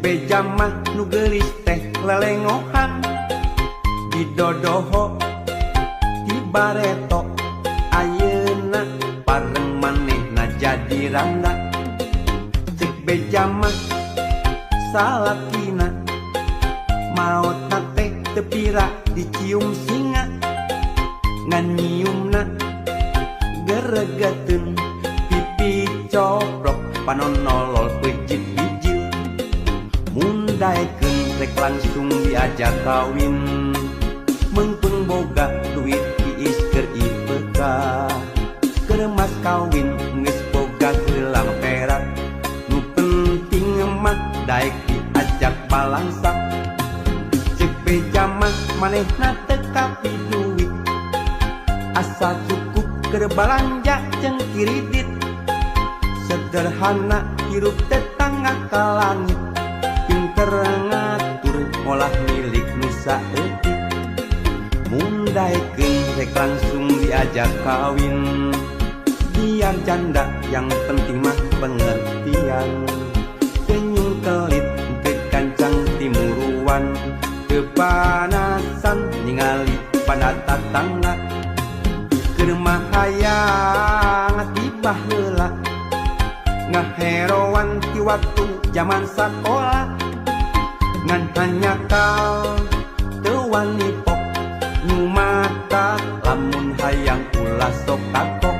Beja mah nu geulis teh lelengohan, didodoho ti bareto, ayeuna pareng manehna jadi randa. Cek beja mah salakina maot teh teu pira dicium singa, ngan nyiumna geregeteun, pipi coplok, panon nolol, peuncit bijil. Mun daekeun rek langsung diajak kawin, meungpeung boga duit tiis keur IPK. Keur mas kawin geus boga gelang perak, nu penting mah daek diajak balangsak. Cek beja mah manehna teu kapi duit, asal cukup keur balanja jeung kiridit. Sederhana hirup tetangga ka langit, pinter ngatur molah milik nu saeutik. Mun daekeun rek langsung diajak kawin, biar janda yang penting mah pengertian. Senyum kelit teu gancang timuruan, teu panasan ningali pada tatangga. Keur mah hayang ti baheula, ngaheroan ti waktu zaman sakola, ngan hanjakal teu wani pok. Nu mata lamun hayang ulah sok kapok.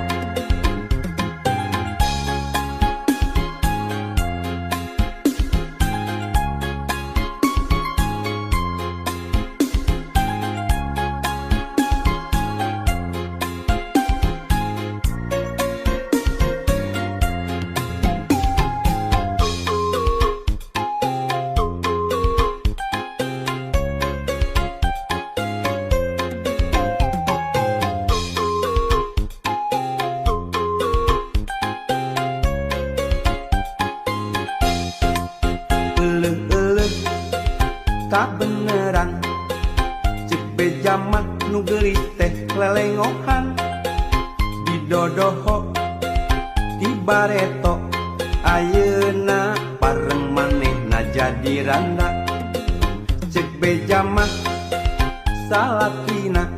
Euleuh-euleuh kabeneran, cek beja mah nu geulis teh lelengohan, didodoho ti bareto, ayeuna pareng manehna jadi randa. Cek beja mah salakina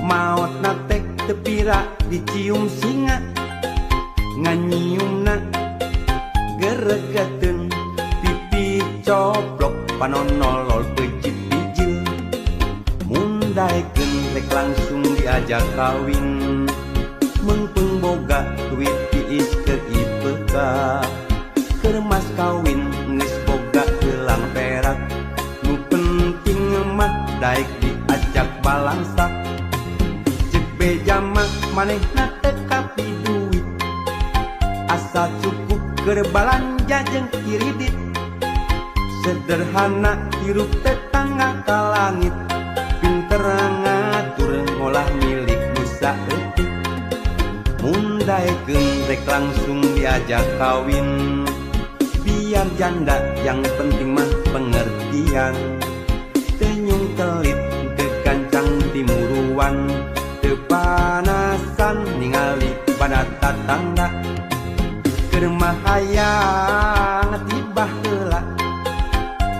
maotna teh teu pira dicium singa, ngan nyiumna geregeteun, pipi coplok, panon nolol, peuncit bijil. Mun daekeun rek langsung diajak kawin, meungpeung boga duit tiis keur IPK. Keur mas kawin geus boga gelang perak, nu penting mah daek diajak balangsak. Cek beja mah manehna teu kapi duit, asal cukup keur balanja jeung kiridit. Sederhana hirup tetangga ka langit, pinter ngatur ngolah milik nu saeutik. Mun daekeun rek langsung diajak kawin, biar janda yang penting mah pengertian. Tenyung kelit teu gancang timuruan, teu panasan ningali pada tatangga. Keur mah hayang ti baheula,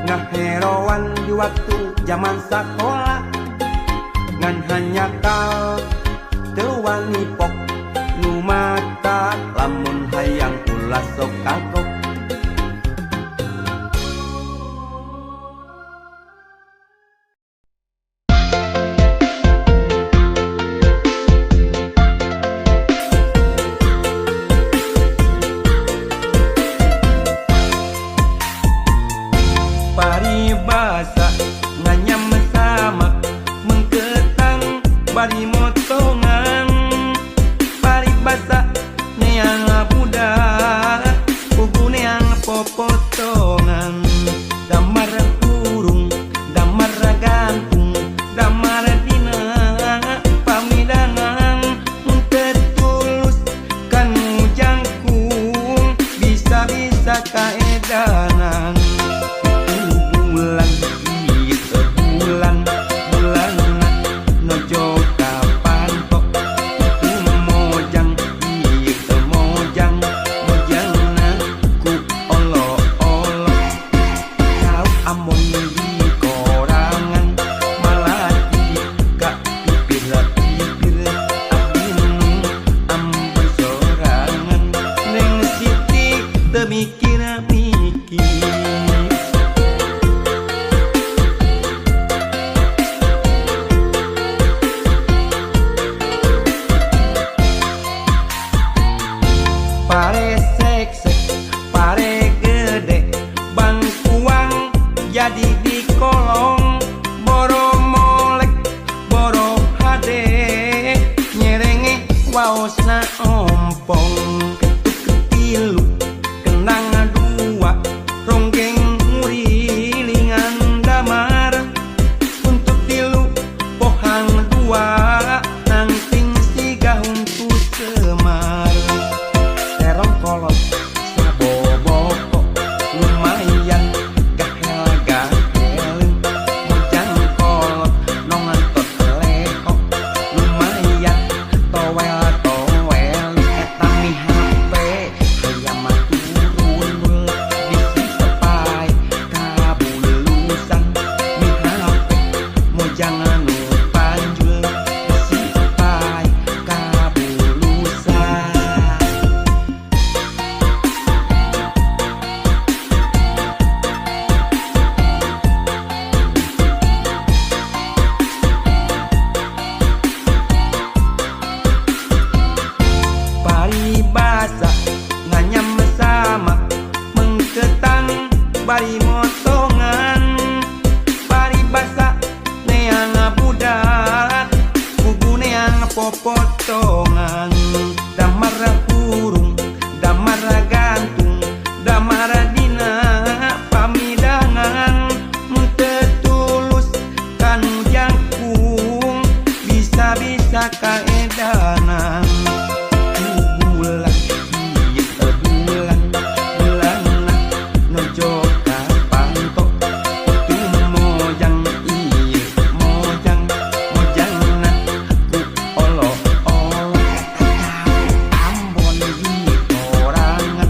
ngaheroan di waktu zaman sakola, ngan hanjakal teu wani pok. Nu mata lamun hayang ulah sok kagok. Paribasa nganyam samak mengketang bari motongan, paribasa neang budak pugu neang popotongan. Damar hurung, damar gantung, damar dina pamidangan, mun teu tulus kanu jangkung bisa-bisa kaedanan. Bulan ieu bulan bulanna nojo ka jadi di kolong boro molek boro hade nyerenge waosna ompong ketuk ketilu kenang dua ronggeng ngurilingan damar untuk tilu pohang dua nangting siga huntu semar terong kolot saboboko lumayan gahel gahel mojang kolot nongantot lehok lumayan towel towel eta mi HP hayam mah turun bisi sepai kabulusan mi HP mojang anu panjul bisi sepai kabulusan. Paribasa nganyam sama mengketang bari motongan paribasa neang budak kugu neang popotongan damar hurung damar gantung damar dina pamidangan mun teu tulus kanu jangkung bisa-bisa kaedanan. Bulan ieu bulan bulanna nojo ka panto tu mojang ieu mojang mojangna ku olo olo eta cau Ambon di torangan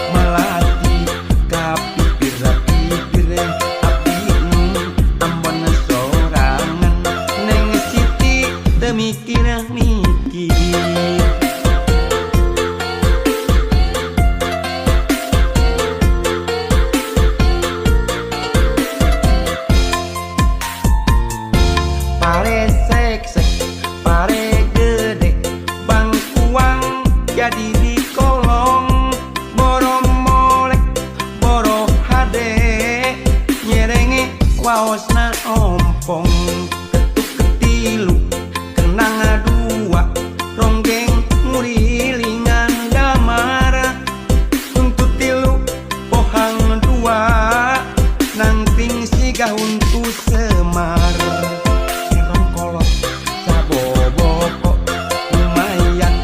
melati ka pipir pipir abdi nu Ambon sorangan Neng Siti teu mikir mikir. Pare seksek pare gede bangkuang jadi di kolong boro molek boro hade nyerenge waosna ompong ketuk ketilu kenang dua ronggeng ngurilingan damar tuntut tilu pohang dua nangting siga huntu semar terong kolot saboboko lumayan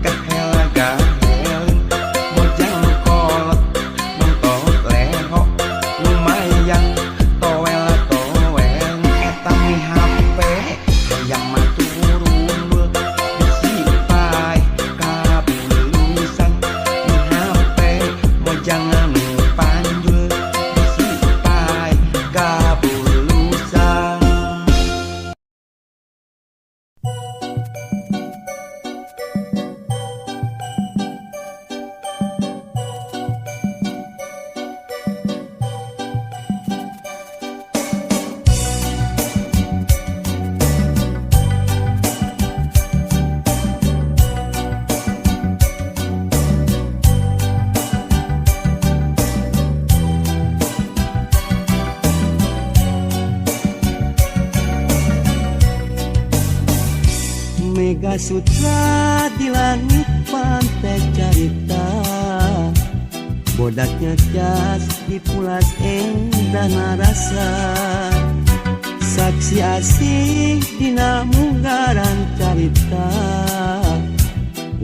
gahel gahel mojang kolot nontot lehok lumayan towel towel eta mi HP hayam mah turun bisi paeh kabulusan mi HP mojang anu panjul bisi paeh kabulusan. Mega Sutra di langit pantai carita bodaknya jas di pulas endah narasa saksi asih dina munggaran carita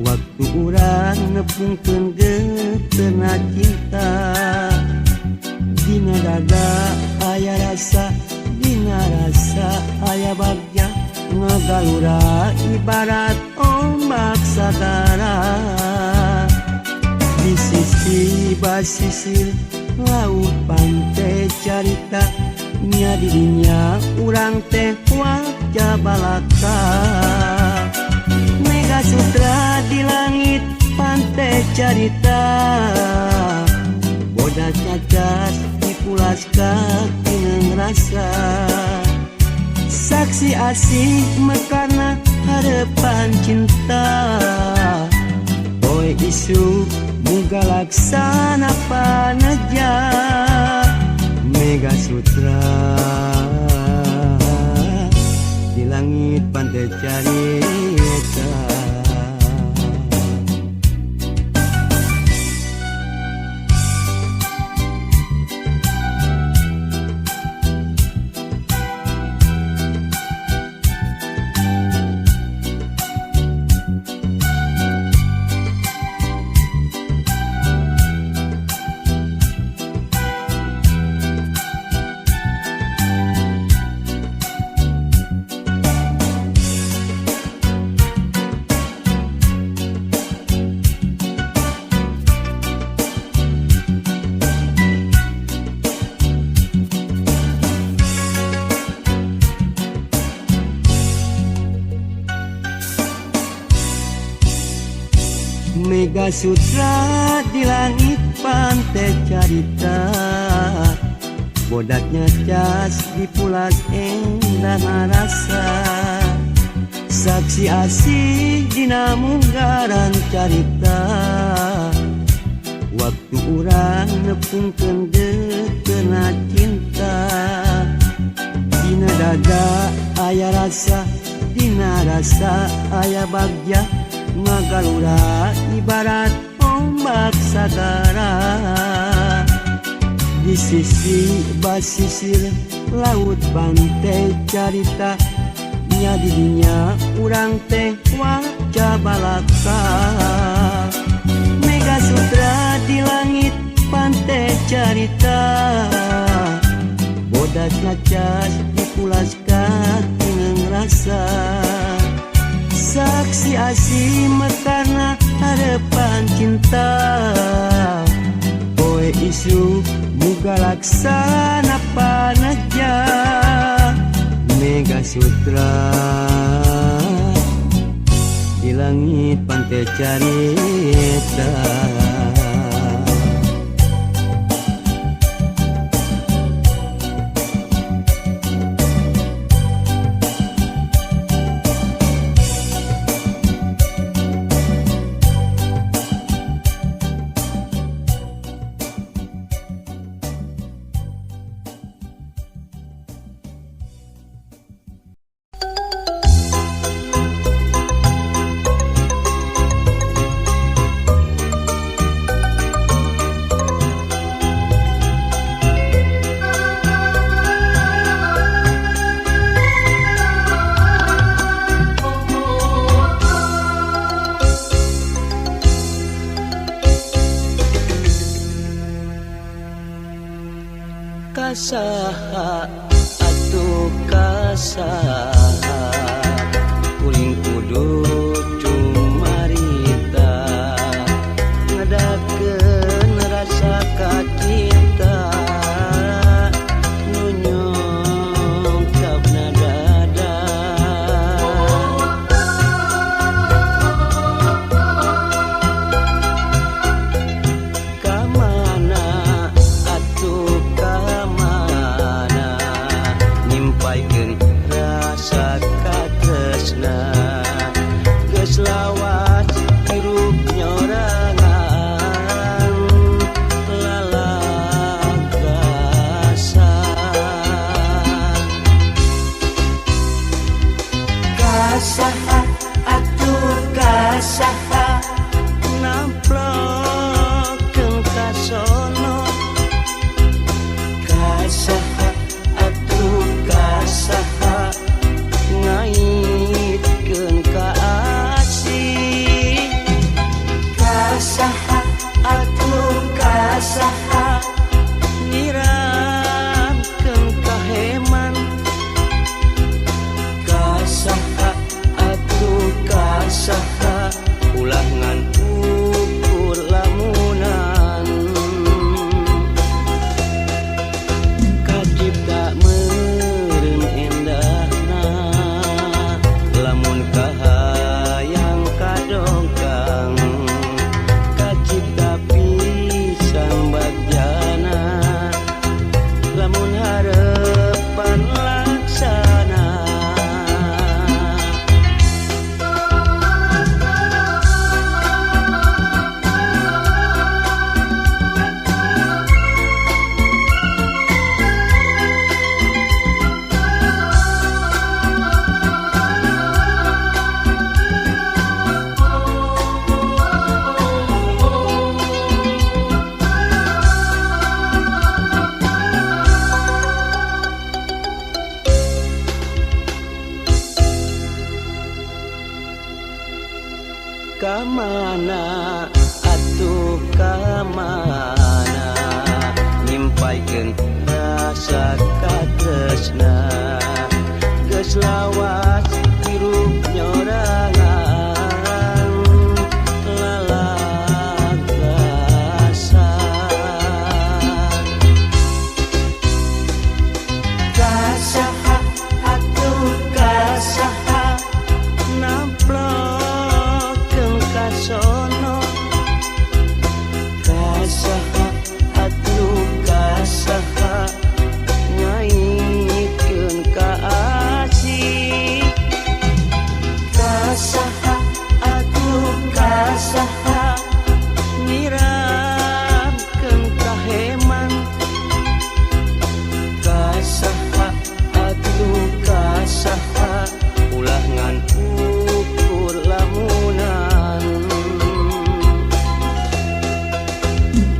waktu urang nepungkeun geutena cinta dina dada aya rasa dina rasa aya bagja ngagalura ibarat ombak sagara di sisi basisir laut pantai carita nya didinya urang teh wajah balaka Mega Sutra di langit pantai carita bodak cacat dipulas kaki rasa saksi asih mekarna harapan cinta poe isu muga laksana paneja Mega Sutra. Mega Sutra di langit pantai carita, bodaknya cas dipulas endah rasa. Saksi asih dina munggaran carita, waktu urang nepungkeun deukena cinta. Dina dada aya rasa, dina rasa aya bagja, ngagalura ibarat ombak sagara. Di sisi basisir laut pantai carita, nya didinya urang teh waca balaka. Mega Sutra di langit pantai carita, bodas ngacas dipulas katineng rasa. Saksi asih mekarna harapan cinta, poe isuk muga laksana panaja. Mega Sutra di langit pantai carita. Kasaha atuh kasaha, kuring kudu cumarita, ngadakeun rasa kacinta nu nyungkapna dada. Kamana atuh kamana, nyimpaikeun rasa katresna, geus lawas hirup nyorangan lalagasan. Kasaha atuh kasaha, namplokeun kasono. Kasaha atuh kasaha, ngaitkeun ka asih. Kasaha atuh kasaha, nyiramkeun kaheman. Kasaha atuh kasaha, ulah ngan ukur lamunan. Kacipta meureun endahna, lamun kahayang kadongkang. Kacipta pisan bagjana, lamun harepan laksana. Kamana atuh kamana, nyimpaikeun rasa katresna, geus lawas hirup nyorangan lalagasan. Kasaha atuh kasaha, namplokeun kasono. Kasaha atuh kasaha ulah ngan ukur lamunan.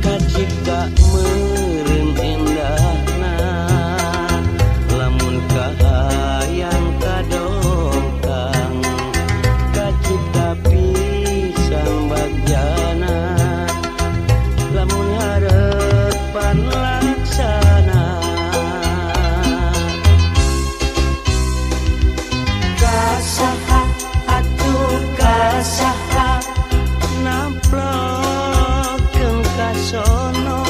Kacipta meureun endahna lamun kahayang kadongkang. Kacipta pisan bagjana lamun harepan laksana. Kasaha atuh kasaha namplokeun kasono.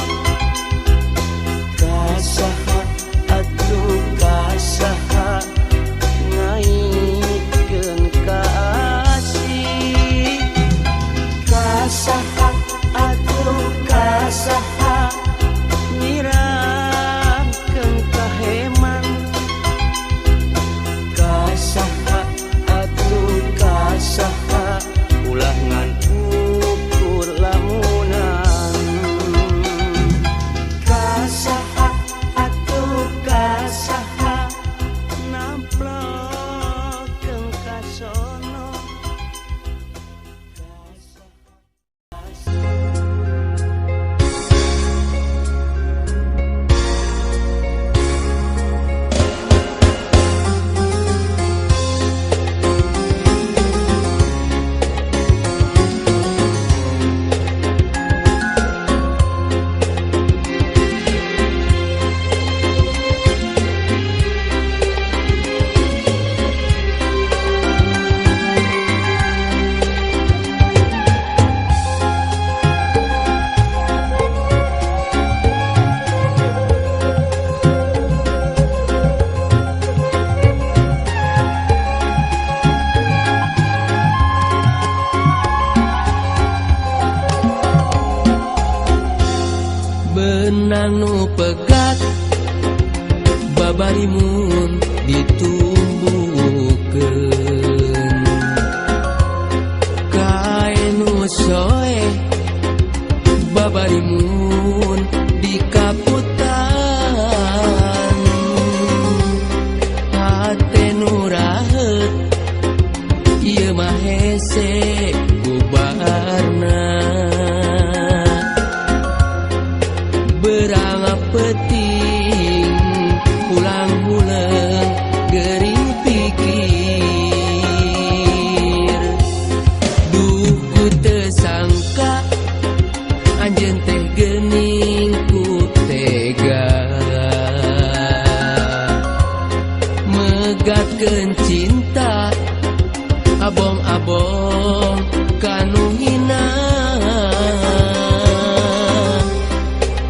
Kasaha atuh kasaha ngaitkeun ka asih. Kasaha atuh kasaha nyirangkeun kaheman. Kasaha atuh kasaha ulah ngan ukur lamunan. Kasaha atuh kasaha namplokeun kasono. Benang nu pegat babarimun ditumbuhkeun. Kain nu soeh babarimun dikaputan. Hate nu raheut ieu mah hese bubarna. Berang peting pulang huleung gering pikir. Duh ku teu sangka anjeun teh geuning ku tega megatkeun cinta abong-abong kanu hina.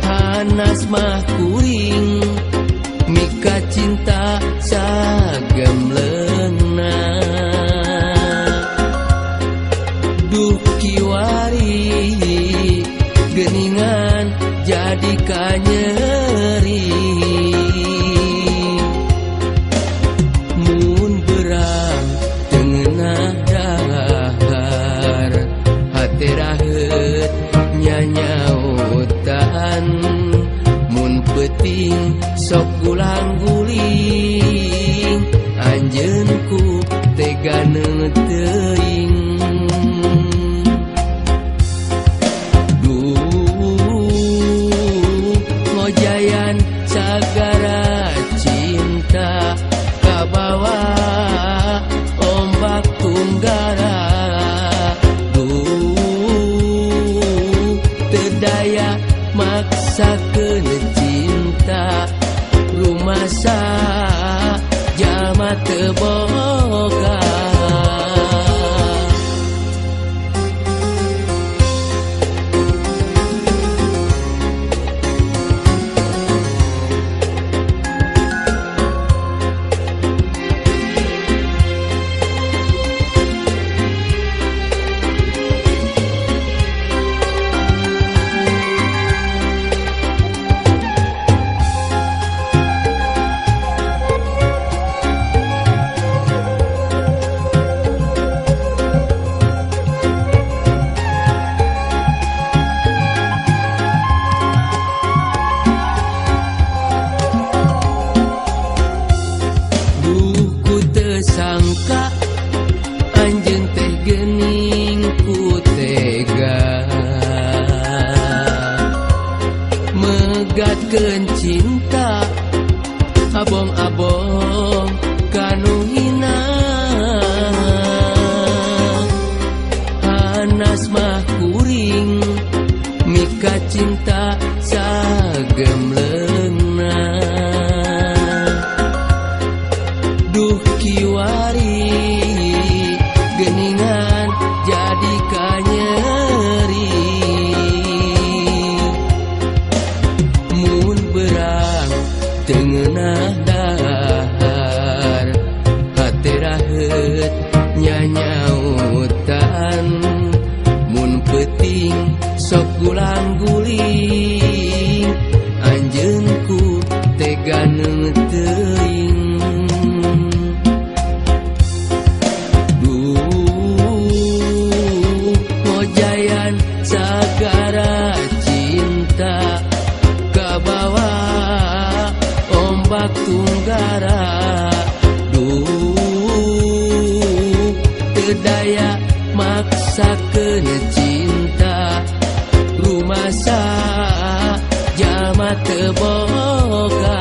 Hanas mah kuring mika cinta sagemleungna. Duh kiwari geuningan jadi kanyeri. Mun berang teu ngeunah dahar hate raheut nyanyautan. Mun peuting sok gulang-guling anjeun ku tega teuing. Duh ngojayan sagara cinta kabawa ombak tunggara. Duh teu daya maksakeun cinta rumasa jalma teu boga. Maksakeun cinta abong-abong kanu hina. Hanas mah kuring mika cinta sagemleungna. Duh kiwari geningan jadi kanyeri. Mun berang tengenah dahar hate raheut nyanyautan. Mun peuting sok gulang-guling anjeun ku tega teuing. Duh ngojayan sagara cinta kabawa ombak tunggara. Duh teu daya maksakeun cinta rumasa jalma teu boga.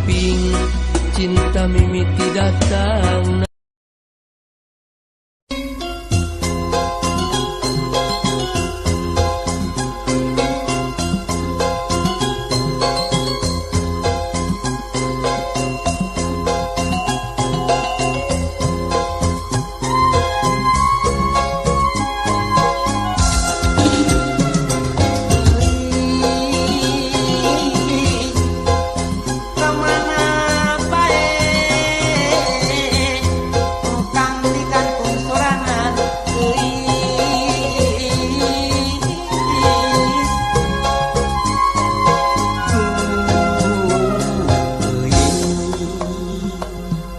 Kuping cinta mimiti datang. Kamana bae tukang di kantung sorangan euy.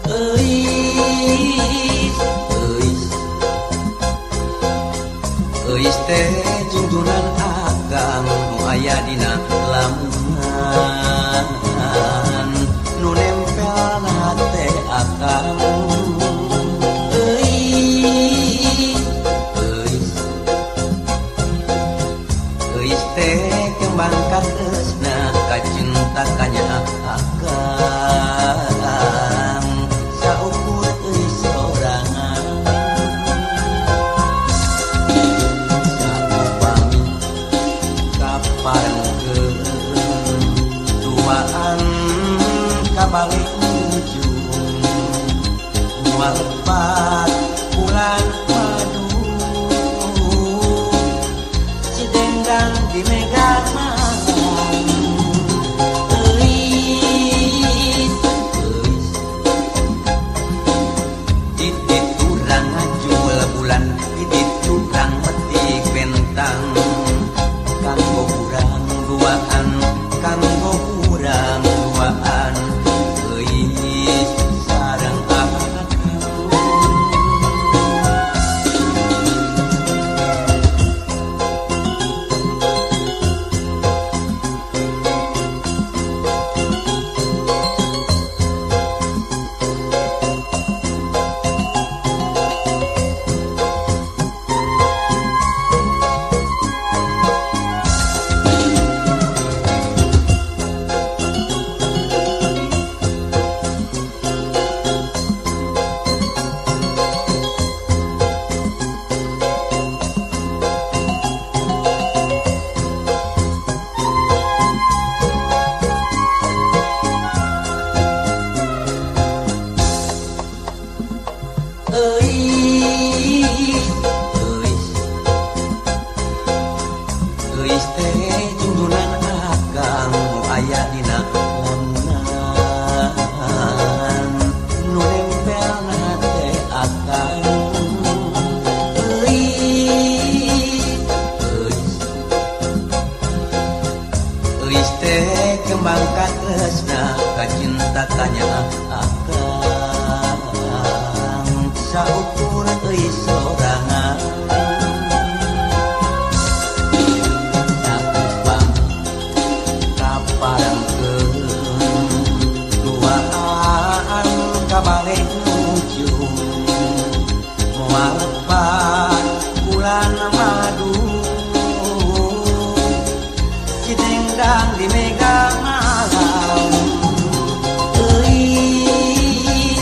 Euis, euis, euis teh junjunan akang nu aya dina lamunan nu nempel na hate akang. Euis, euis, euis teh kembang katresna kacinta kanya akang saukur euis sorangan. Saupami kaparengkeun duaan kabalik ujung moal lepat bulan madu si dendang di mega malam. Euis, euis, di diturang ngajul bulan di diturang metik bentang kanggo urang duaan kanggo urang duaan euis sareng akang. Euis, euis, euis teh junjunan akang nu aya dina lamunan nu nempel na hate akang. Euis, euis, euis teh kembang katresna kacinta kanya akang saukur euis sorangan. Saupami kaparengkeun duaan kabalik ujung moal lepat bulan madu si dendang di mega malam. Euis,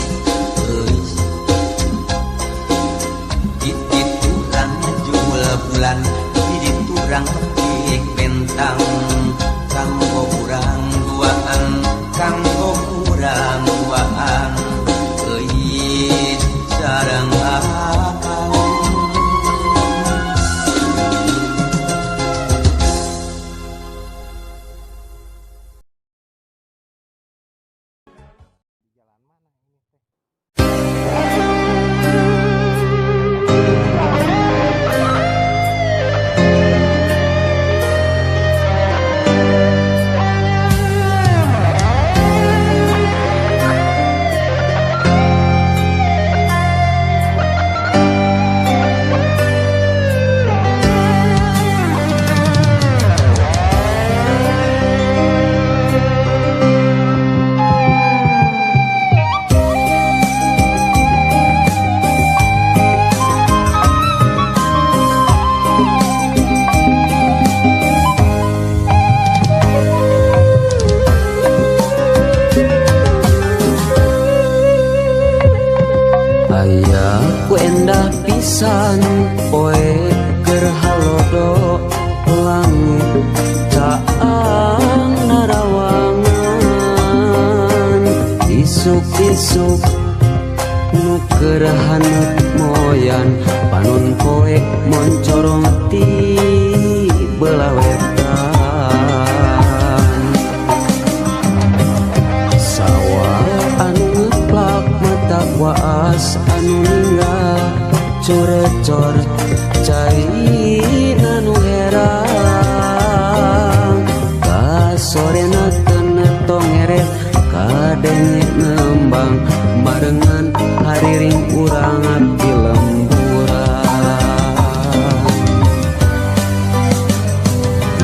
pisan poe keur halodo langit caang narawangan isuk-isuk nu keur haneut moyan panon poe moncorong ti belah wetan sawah anu ngeplak mata waas anu ninggal corecor cai anu herang kasorena teu tongeret kadenge nembang barengan hariring urang di lemburan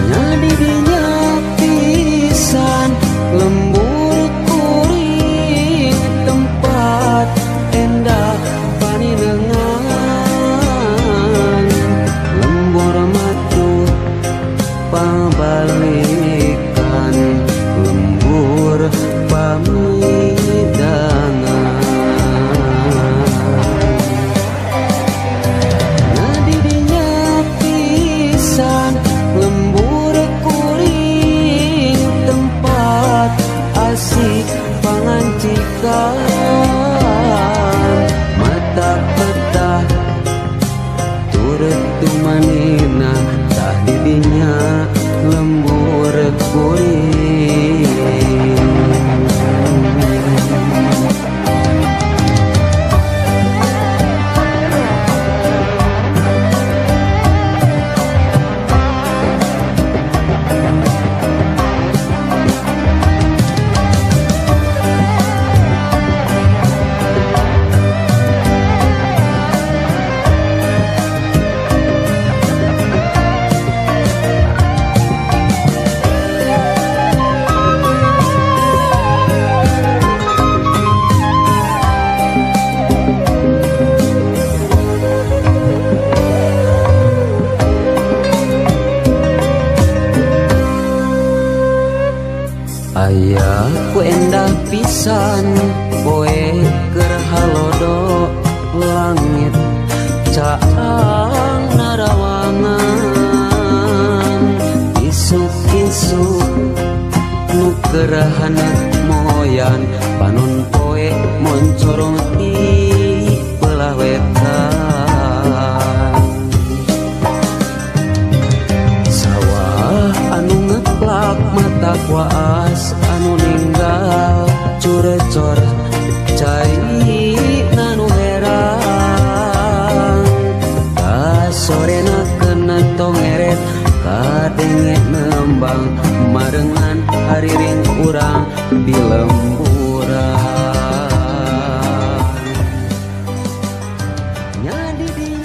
nya didinya pisan lembur kuring tempat endah paninengan lembur matuh pabalikan lembur pamidangan ngadidinya pisan lembur kuring tempat asik pangancikan mata petah turut tumanina tah didinya lembur kuring. Aya ku endah pisan poe keur halodo langit caang narawangan isuk-isuk nu keur haneut moyan panon poe moncorong ti belah wetan sawah anu ngeplak mata waas anu ninggal curecor cai nanu herang kasorena kena tongeret kadenge nembang marengan hariring urang di lemburan nya didinya.